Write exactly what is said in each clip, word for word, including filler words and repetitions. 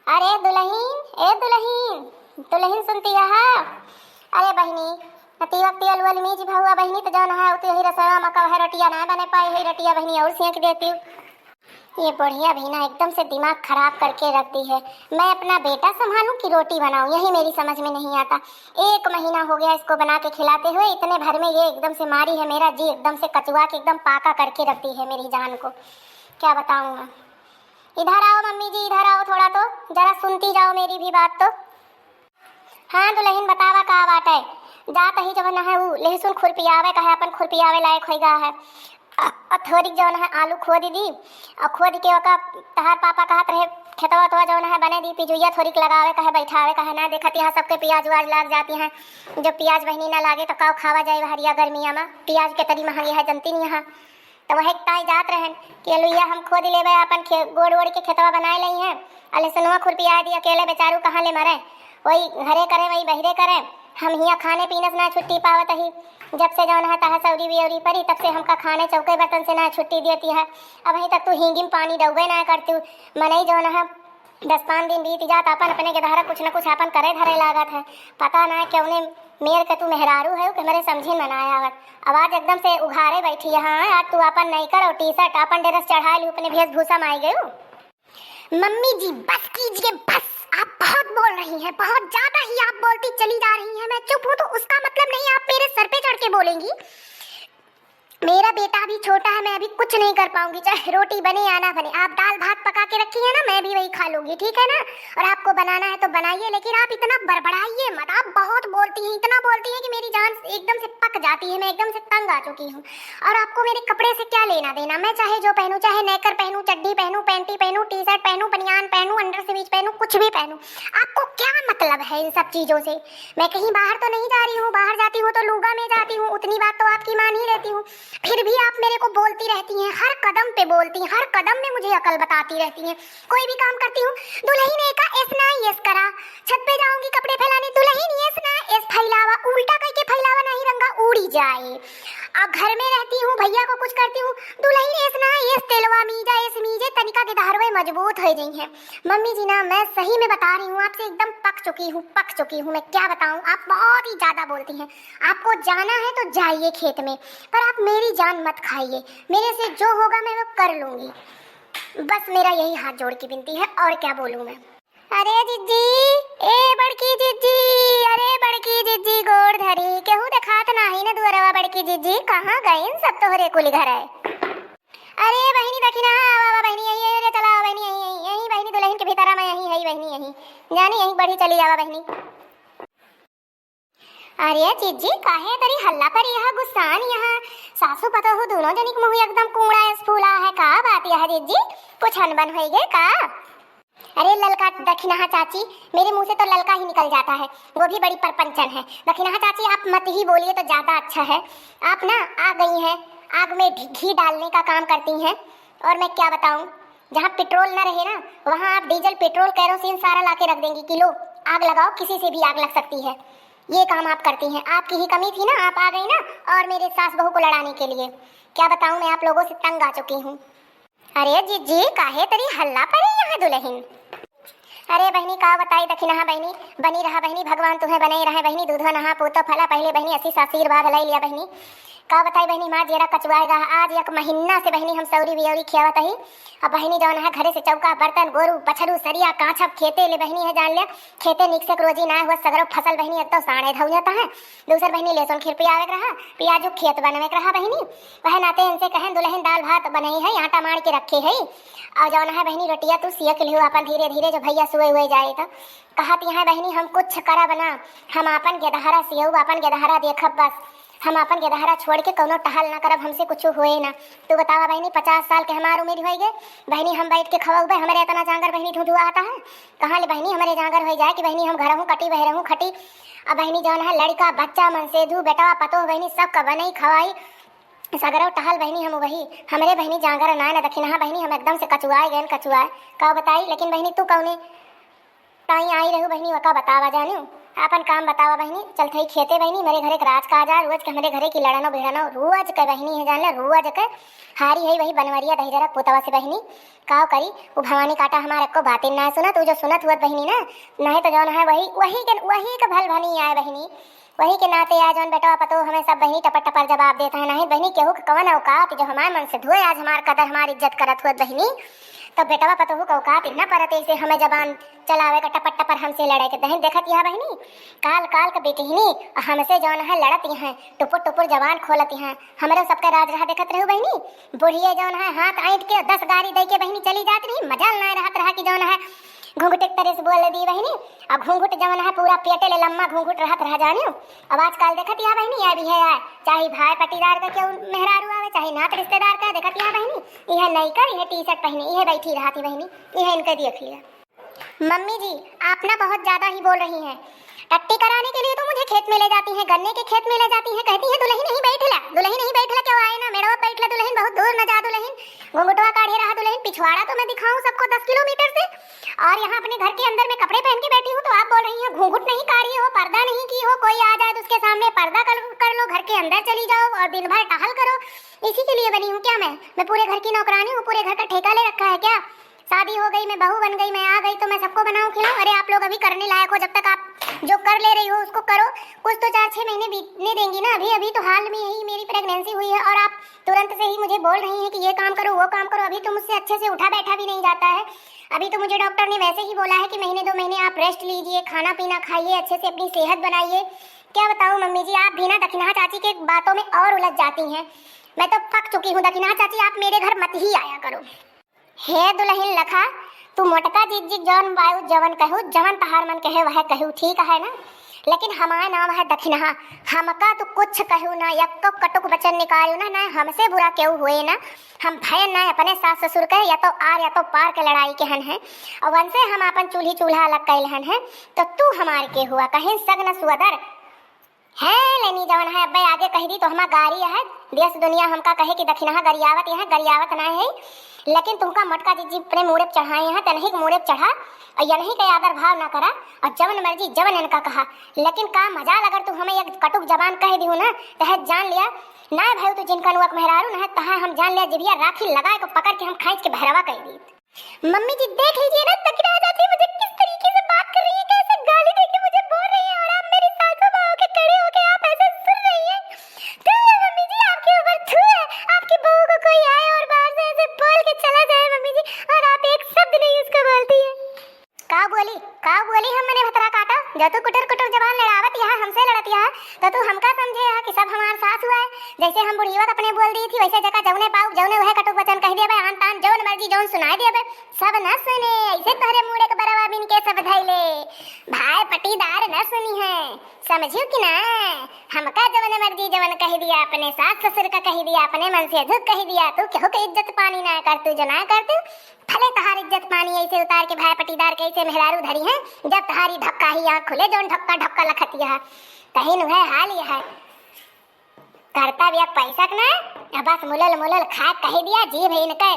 अरे दुलहिन, ए दुलहिन, दुलहिन सुनती है? अरे बहिनी, नतीवा के तेल वेल मीज भउआ बहिनी, तो जौन है, उ तो यही रसोईया मा कब है रोटिया ना बने पाए है, रोटिया बहिनी और सेंक देती। ये बुढ़िया भी ना एकदम से दिमाग खराब करके रख दी है। मैं अपना बेटा संभालूं कि रोटी बनाऊं, यही मेरी समझ में नहीं आता। एक महीना हो गया इसको बना के खिलाते हुए, इतने भर में ये एकदम से मारी है, मेरा जी एकदम से कचुआ के एकदम पाका करके रख दी है मेरी जान को। क्या बताऊं मैं। इधर आओ मम्मी जी, इधर आओ थोड़ा तो, जरा सुनती जाओ मेरी भी बात तो। हाँ दुलहिन, बतावा का बात है? जात ही जवन है ऊ लहसुन खुरपियावे कहे, अपन खुरपियावे लायक होई गा है। अ, अ, थोड़िक जवन है आलू खोद दी, और खोद के ओका तहार पापा कहत रहे खेतवा उतवा जवन है बने दी, पिजुइया थोड़िक लगावे कहे, बैठावे कहे ना। देखत यहाँ सबके पियाज उआज लाग जाती हैं, जब पियाज बहिनी ना लागे तो काव खावा जाए हरिया गर्मिया मा? पियाज के तरी महंगी है, जनती नहीं यहाँ। तो वह ताई जात रहन कि अलुइया हम खोद लेबे, अपन खे-, गोड़ ओड़ के खेतवा बनाए लई हैं, अले सुनवा खुरपिया दी, अकेले बेचारू कहाँ ले मरे, वही घरे करे, वही बहिरे करे। हम हियाँ खाने पीने से ना छुट्टी पावत ही, जब से जौन है तहा सौरी बियौरी परी, तब से हमका खाने चौके बर्तन से ना छुट्टी देती है। अब वहीं तक तू हींगी में पानी डउबे ना करती हूँ, मनई जौन है दस पाँच दिन बीत जात, अपन अपने गेदहरा कुछ न कुछ अपन करे धरे लागत है। पता ना कौने मेर के तू मेहरारू है कि हमरे समझी में ना आवत। अब आज एकदम से उघारे बैठी है, हाँ, आज तू अपन नैकर और टी शर्ट, अपन ड्रेस चढ़ा ली, अपने वेशभूषा में आई गयू। मम्मी जी, बस कीजिए, बस। आप बहुत बोल रही हैं, बहुत ज्यादा ही आप बोलती चली जा रही हैं। मैं चुप हूँ तो उसका मतलब नहीं आप मेरे सर पे चढ़ के बोलेंगी। मेरा बेटा अभी छोटा है, मैं अभी कुछ नहीं कर पाऊंगी, चाहे रोटी बने या ना बने। आप दाल भात पका के रखी है ना, मैं भी वही खा लूंगी, ठीक है ना? और आपको बनाना है तो बनाइए, लेकिन आप इतना बड़बड़ाइए मत। आप बहुत बोलती हैं, इतना बोलती हैं कि मेरी जान एकदम से पक जाती है, मैं एकदम से तंग आ चुकी हूँ। और आपको मेरे कपड़े से क्या लेना देना? मैं चाहे जो पहनूं, चाहे नेकर पहनूं, चड्ढी पहनूं, पैंटी पहनूं, टी शर्ट पहनूं, बनियान पहनूं, अंडर सिमीज पहनूं, कुछ भी पहनूं, आपको क्या मतलब है इन सब चीजों से? मैं कहीं बाहर तो नहीं जा रही हूँ, बाहर जाती हूँ तो लूगा में जाती हूँ, उतनी बात तो आपकी मान ही लेती हूँ, फिर भी आप मेरे को बोलती रहती हैं, हर कदम पे बोलती हैं, हर कदम में मुझे अकल बताती रहती हैं। कोई भी काम करती हूँ, "दुलहिन एका एस ना एस करा, छत पे जाऊंगी कपड़े फैलाने, दुलहिन एस ना एस फैलावा, उल्टा कइके फैलावा, नहीं रंगा उड़ी जाए।" अब घर में रहती हूँ, भैया को कुछ करती हूँ, "दुलहिन एस ना एस तेलवा मीजा, एस मीजे, तनिका गेदहरवे मजबूत हो जइहैं।" मम्मी जी ना, मैं सही में बता रही हूँ, आपसे एकदम पक चुकी हूँ, पक चुकी हूँ। मैं क्या बताऊँ, आप बहुत ही ज्यादा बोलती हैं। आपको जाना है तो जाइए खेत में, पर आप मेरी जान मत खाइए। मेरे से जो होगा मैं वो कर लूंगी। बस मेरा यही हाथ जोड़ के विनती है, और क्या बोलूँ मैं। अरे जिज्जी, ए बड़की जिज्जी, अरे बड़की जिज्जी गोड़ धरी, केहू देखात नाही न दुअरवा बड़की जिज्जी, कहाँ गइन सब तोहरे कुल घर है? अरे बहिनी, दखिनहा आवा, आवा बहिनी, यही, यही, अरे चला आवा बहिनी, यही, यही, यही बहिनी, दुलहिन के भीतरा में यही है बहिनी, यही। जानी यही बढ़ी चली आवा बहिनी। अरे जिज्जी, काहे तरी हल्ला पर यह गुस्सान यहाँ? सासू पतोहू दोनों जनी के मुँह एकदम कूड़ा एस फूला है, का बात यह जिज्जी? कुछ अनबन होई गे का? अरे ललका दखिनहा चाची, मेरे मुँह से तो ललका ही निकल जाता है, वो भी बड़ी परपंचन है। दखिनहा चाची, आप मत ही बोलिए तो ज्यादा अच्छा है। आप ना आ गई हैं, आग में घी, घी डालने का काम करती हैं। और मैं क्या बताऊँ, जहाँ पेट्रोल न रहे ना, वहाँ आप डीजल, पेट्रोल, केरोसिन सारा लाके रख देंगी कि लो, आग लगाओ, किसी से भी आग लग सकती है। ये काम आप करती हैं। आपकी ही कमी थी ना, आप आ गई ना और मेरे सास बहू को लड़ाने के लिए। क्या बताऊँ, मैं आप लोगों से तंग आ चुकी हूँ। अरे जिज्जी, काहे तरी हल्ला परे यहाँ दुलहिन? अरे बहिनी, का बताई दखिनहा बहिनी, बनी रहा बहिनी, भगवान तुहे बने रहे बहिनी, दूधो नहा पूतो फला, पहिले बहिनी असीस आशीर्वाद लइ लिया बहिनी। का बताई बहिनी, हमार जेरा कचुआए गा, आज एक महीना से बहिनी हम सौरी बियौरी खियावत ही। अब बहिनी जौन है घरे से चौका बर्तन, गोरू बछरू सरिया काछब खेते ले बहिनी है जान लिया, खेते निक से रोजी ना हुआ, सगरो फसल बहिनी एक तो साँड़े धौ जाता है, दूसर बहिनी लहसुन खिरपी आवे के रहा, पियाजू खेत बनवे के रहा बहिनी। वह नाते इनसे कहन दुलहिन दाल भात बनई है, आटा माड़ के रखे है, और जौन है बहिनी रोटिया तू सियक लिहो अपन धीरे धीरे, जो भैया सुए हुए जाए तो। कहत यहाँ बहिनी हम कुछ करब ना, हम आपन गेदहरा सियऊ, आपन गेदहरा देखब बस। हम आपन गेदहरा छोड़ के कौनो टहल ना करब, हमसे कुछ होए ना। तू बतावा बहिनी, पचास साल के हमार उम्र होई गए बहिनी, हम बैठ के खवउबे, हमरे इतना जांगर बहिनी ढुढुआ आता है? कहाँ ले बहिनी हमरे जांगर होई जाए कि बहिनी हम घरहूँ कटी बहरहूँ खटी। अब बहिनी जौन है लड़का बच्चा मन से धू बेटवा पतोह बहिनी सबका बनई खवाई, सगरो टहल बहिनी हम वही, हमरे बहिनी जांगर ना न दखिनहा बहिनी हम एकदम से कचुआए गए, कचुआए। का बताई, लेकिन बहिनी तू कौने ताई आई रहू बहिनी, वका बतावा जानियो। आपन काम बतावा बहिनी, चलत हई खेते बहिनी, हमरे घरे के राज काज आ, रोज के हमरे घरे की लड़नो भिड़नो, रोज के बहिनी है जान ले, रोज के। हारी है वही बनवरिया दहिजरा पुतवा से बहिनी, काव करी, उ भवानी काटा हमार एको बातिन ना सुनत, उ जो सुनत हुअत बहिनी ना, नहीं तो जौन है वही, वही के, वही के भल भनी आए बहिनी, वही के नाते आज जौन बेटवा पतोह हमें सब बहिनी टपर टपर जवाब देत है, नहीं बहिनी केहू के कवन औकात जो हमार मन से धोए आज हमार कदर हमार इज्जत करत हुअत बहिनी, तो बेटवा पतोह के औकात इतना परत ऐसे हमें जबान चलावे का टपर टपर हमसे लड़े के दहिन। देखत यह बहिनी, काल काल के बेटहिनी हमसे जौन है लड़त यहाँ, टुपुर टुपुर जबान खोलत यहाँ, हमरे सबके राज रहा देखत रहू बहिनी। बुढ़िए जौन है हाथ ऐंठ के दस गारी दे के बहिनी चली जात रही, मजाल ना रहत रहा कि जौन है घूंघटे के तरह से बोल दी बहिनी। अब घूंघट जौन है पूरा पेटे ले लम्मा घूंघट रहत रहा जानियो। अब आजकल देखत यह बहिनी, यह भी है यार, चाहे भाई पट्टीदार का क्यों मेहरारू आवे, चाहे नात रिश्तेदार का, देखत यह बहिनी, यह नहीं कर, यह टी शर्ट पहने, यह बैठी रहती बहिनी, यह इनका देख लिया। मम्मी जी, आप ना बहुत ज्यादा ही बोल रही हैं। टट्टी कराने के लिए तो मुझे खेत में ले जाती हैं, गन्ने के खेत में ले जाती हैं, कहती हैं, "दुलहिन यहीं बैठ ला, दुलहिन यहीं बैठ ला, क्यों आए ना, मेड़वा बैठ ला दुलहिन, बहुत दूर न जा दुलहिन, घुंघटवा काढ़े रहा दुलहिन, पिछवाड़ा तो मैं दिखाऊं सबको दस किलोमीटर से, और यहाँ अपने घर के अंदर में कपड़े पहन के बैठी हूँ, तो आप बोल रही हैं, घूंघट नहीं काढ़ी हो, पर्दा नहीं की हो, कोई आ जाए तो उसके सामने पर्दा कर, कर लो, घर के अंदर चली जाओ और दिन भर टहल करो। इसी के लिए बनी हूँ क्या मैं? मैं पूरे घर की नौकरानी हूँ, पूरे घर का ठेका ले रखा है क्या?" शादी हो गई, मैं बहू बन गई, मैं आ गई तो मैं सबको बनाऊं खिलाऊं? अरे आप लोग अभी करने लायक हो, जब तक आप जो कर ले रही हो उसको करो। कुछ तो चार छः महीने बीतने देंगी ना, अभी अभी तो हाल में ही मेरी प्रेगनेंसी हुई है और आप तुरंत से ही मुझे बोल रही हैं कि ये काम करो वो काम करो। अभी तो मुझसे अच्छे से उठा बैठा भी नहीं जाता है। अभी तो मुझे डॉक्टर ने वैसे ही बोला है कि महीने दो महीने आप रेस्ट लीजिए, खाना पीना खाइए, अच्छे से अपनी सेहत बनाइए। क्या बताऊँ मम्मी जी, आप भी ना दखिनहा चाची के बातों में और उलझ जाती हैं। मैं तो पक चुकी हूँ दखिनहा चाची, आप मेरे घर मत ही आया करो। हे दुलहिन लखा, तू मोटका जिज्जी जौन बायू जवन कहू, जवन तहार मन कहे वह कहू, ठीक है ना? लेकिन हमार नाम है दखिनहा, हमका तू कुछ कहू ना, यक्को कटुक वचन निकालू ना, ना हमसे बुरा केहू होए ना। हम भयन ना अपने सास ससुर के, या तो आर या तो पार के लड़ाई के हन है, और वनसे हम आपन चूल्ही चूल्हा अलग कैल हन है, तो तू हमार के हुआ, कहीं सग न सुअदर। है लेनी जवन है, अब्बे आगे कह दी तो हमार गारी है। देश दुनिया हमका कहे कि दखिनहा गरियावत यहाँ, गरियावत ना है, लेकिन तुमका मोटका जिज्जी अपने मूड़े पे चढ़ाए हैं, तनही के मूड़े पे चढ़ा और यनही के आदर भाव ना करा और जवन मर्जी जवन इनका कहा। लेकिन का मजाल अगर तू हमें एक कटुक जबान कह दिहू ना, तहे जान लिया, ना भाई तू जिनका नुआ के मेहरारू ना है, तहा हम जान लिया जिभिया राखी लगाए को पकड़ के हम खींच के बहरवा कह दी। मम्मी जी देख लीजिए ना, दखिनहा चाची मुझे किस तरीके से बात कर रही है, कैसे गाली देके मुझे बोल रही है और आप मेरी सासू माँ होके खड़े होके आप ऐसे सुन रही हैं। तो ये मम्मी जी आपके ऊपर थू है, आपकी बहू को कोई आए और बाहर से ऐसे बोल के चला जाए मम्मी जी, और आप एक शब्द नहीं उसको बोलती है। का बोली, का बोली हम मने भतरा काटा, जो तू कुटर कुटर जबान लड़ावत यहाँ हमसे लड़त यहाँ, तो तू हमका समझे यहाँ कि सब हमार सास हुआ है। जैसे हम बुढ़िया अपने बोल दी थी वैसे जका जौने पाऊ जौने वह कटुक वचन कह दिया बे, आन तान जौन मर्जी जौन सुनाए दिया बे। सब न सुने, ऐसे तोहरे मूड़े के बरवा बिन के सब धैले। भाई पटीदार न सुनी है, समझियो कि ना? हमका जवन मर्जी जवन कह दिया, अपने सास ससुर का कह दिया, अपने मन से अधिक कह दिया। तू केहू के इज्जत पानी ना कर, तू जो ना कर, तू भले तहार इज्जत पानी ऐसे उतार के भाई पटीदार कैसे मेहरारू धरी है, जब तहारी ढक्का ही आँख खुले, जौन ढक्का ढक्का लखतिया है, कहीं नु है हाल यह है। करता बिया पैसा के ना, आ बस मुलल मुलल खा कह दिया, जीभ इनके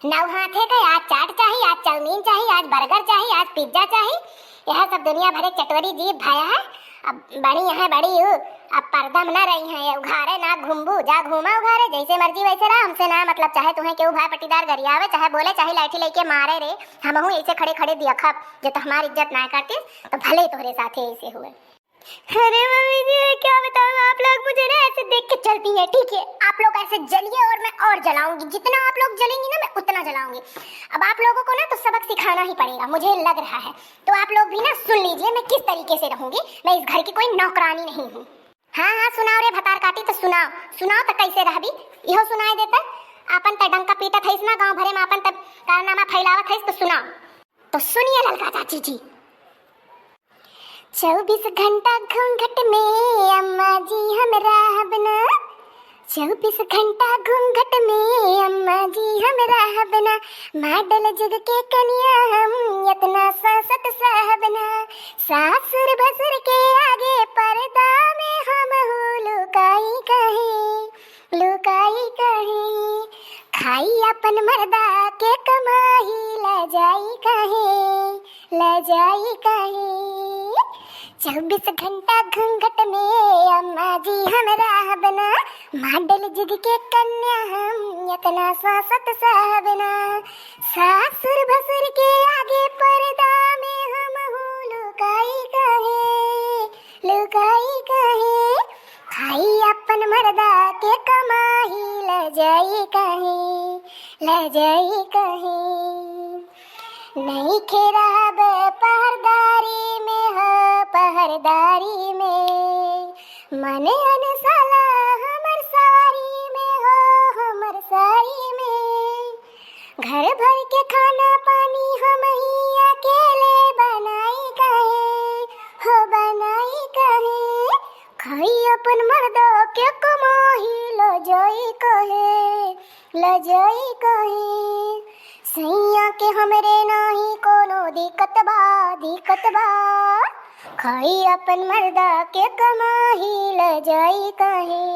नौ हाथे के, आज चाट चाही, आज चाउमीन चाही, आज बर्गर चाही, आज पिज्जा चाही। यह सब दुनिया भरे चटोरी जीभ भाया है। अब बड़ी यहाँ बड़ी हूँ, अब पर्दा में ना रही हैं, ये उघारे ना घूमबू, जा घूमा उघारे, जैसे मर्जी वैसे रहा, हमसे ना मतलब, चाहे तुम्हें केहू भाई पटीदार गरियावे, चाहे बोले, चाहे लाठी लेके मारे रे, हमहू ऐसे खड़े खड़े देखब, जो तो हमारी इज्जत ना करती, तो भले तोहरे साथे ऐसे हुए। अरे मम्मी जी, मैं क्या बताऊँ, आप लोग मुझे ना ऐसे देख के चलती हैं, ठीक है? आप लोग ऐसे जलिए और मैं और जलाऊंगी, जितना आप लोग जलेंगी ना, मैं उतना जलाऊंगी। अब आप लोगों को ना तो सबक सिखाना ही पड़ेगा, मुझे लग रहा है। तो आप लोग भी ना सुन लीजिए, मैं किस तरीके से रहूंगी, मैं इस घर की कोई नौकरानी नहीं हूँ। हाँ, हाँ, सुनाओ रे भतार काटी, तो सुनाओ, सुनाओ तो कैसे रहबी, इहो सुनाई देता। आपन त डंका पीटत हईस ना, गाँव भरे में आपन त कारनामा फैलावत हईस, तो सुनाओ। तो सुनिए ललका चाची जी, चउबीस घंटा घूंघट में अम्मा जी हम रहब ना, चउबीस घंटा घूंघट में अम्मा जी हम रहब ना, मॉडल जुग के कनिया हम इतना सासत सहब ना, सासुर भसुर के आगे पर्दा में हम हो लुकाई कहे, लुकाई कहे, खाई अपन मर्दा के कमाई, ला जाई कहे, ला जाई कहे। चउबीस घंटा घूंघट में अम्मा जी हम रहब ना, मॉडल जुग के कन्या हम, इतना सासत सहब ना। सासुर भसुर के आगे पर्दा में हम हूँ लुकाई कहे, लुकाई कहे। खाई अपन मर्दा के कमाई, लजाई कहे, लजाई कहे। नइखे रहब पहरदारी में हो, पहरदारी में। मने अनसाला हमर सारी में हो, हमर सारी में। घर भर के खाना पानी हमही अकेले बनाई कहे, हो बनाई कहे। खाई अपन मर्दा के कमाई, लजाई कहे, लजाई कहे। सैया के हमरे नाही कोनो दिक्कत बा, दिक्कत बा। खाई अपन मर्दा के कमाई, लजाई कहे,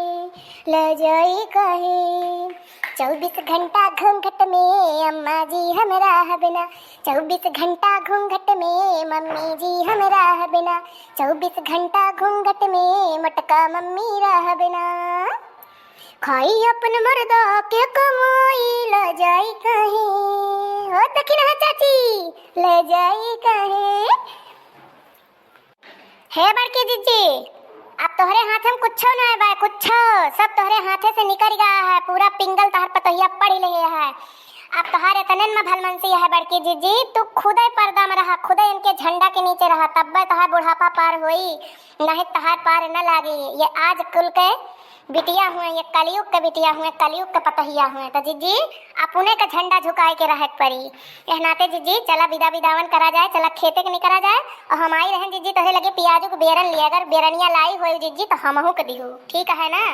लजाई कहे। चउबीस घंटा घूंघट में अम्मा जी हम रहब ना, चउबीस घंटा घूंघट में मम्मी जी हम रहब ना, चउबीस घंटा घूंघट में मोटका मम्मी रहब ना। खाई अपन मर्दा के कमाई, लजाई कहे, हो देखी ना चाची, लजाई कहे। हे बड़की जिज्जी, अब तोहरे हाथे में कुछो नाहीं बा, कुछो, सब तोहरे हाथे से निकरि गया है, पूरा पिंगल तोहर पतोहिया पढ़ि लिहे है। अब तोहर एतने में भलमनसी है बड़की जिज्जी, तू खुदे पर्दा में रहा, खुदे इनके झंडा के नीचे रहा, तब्बे तोहर बुढ़ापा पार होई, नाहीं तोहर पार न लागी। ये आज कुल के बिटिया हुए, ये कलयुग के बिटिया हुए, कलयुग के पतोहिया हुए, तो जिज्जी अपने का झंडा झुकाए के रहे के पड़ी। एह नाते जिज्जी चला बिदा बिदावन करा जाए, चला खेते के निकरा जाए, और हम आई रहन जिज्जी तोहरे लगे पियाजू के बेरन लिए, अगर बेरनिया लाई होई जिज्जी तो हमहू के दिहू, ठीक है ना?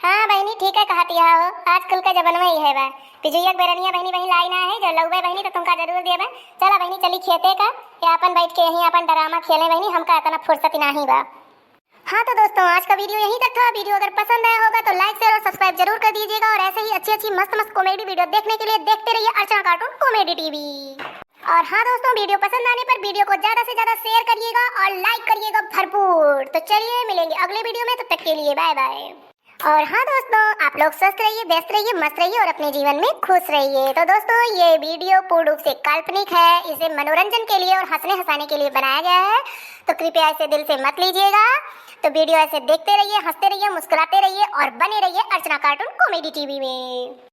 हाँ बहिनी, ठीक है कहतिया हो, आजकल का जमाना में यही है बा। पिजुइया के बेरनिया बहिनी बहिनी लाई ना है, जो लउबे बहिनी तो तुमका जरूर देबे। चला बहिनी चली खेते का, या अपन बैठ के यहीं अपन ड्रामा खेले बहिनी, हमका इतना फुर्सत नाहीं बा। हाँ तो दोस्तों, आज का वीडियो यहीं तक था। वीडियो अगर पसंद आया होगा तो like, शेयर और सब्सक्राइब जरूर कर दीजिएगा, और ऐसे ही अच्छी अच्छी मस्त मस्त कॉमेडी वीडियो देखने के लिए देखते रहिए अर्चना कार्टून कॉमेडी टीवी। और हाँ दोस्तों, वीडियो पसंद आने पर वीडियो को ज्यादा से ज्यादा शेयर करिएगा और लाइक करिएगा भरपूर। तो चलिए मिलेंगे अगले वीडियो में, तब तक के लिए बाय बाय। और हाँ दोस्तों, आप लोग स्वस्थ रहिए, व्यस्त रहिए, मस्त रहिए और अपने जीवन में खुश रहिए। तो दोस्तों, ये वीडियो पूर्ण रूप से काल्पनिक है, इसे मनोरंजन के लिए और हंसने हंसाने के लिए बनाया गया है, तो कृपया इसे दिल से मत लीजिएगा। तो वीडियो ऐसे देखते रहिए, हंसते रहिए, मुस्कुराते रहिए और बने रहिए अर्चना कार्टून कॉमेडी टीवी में।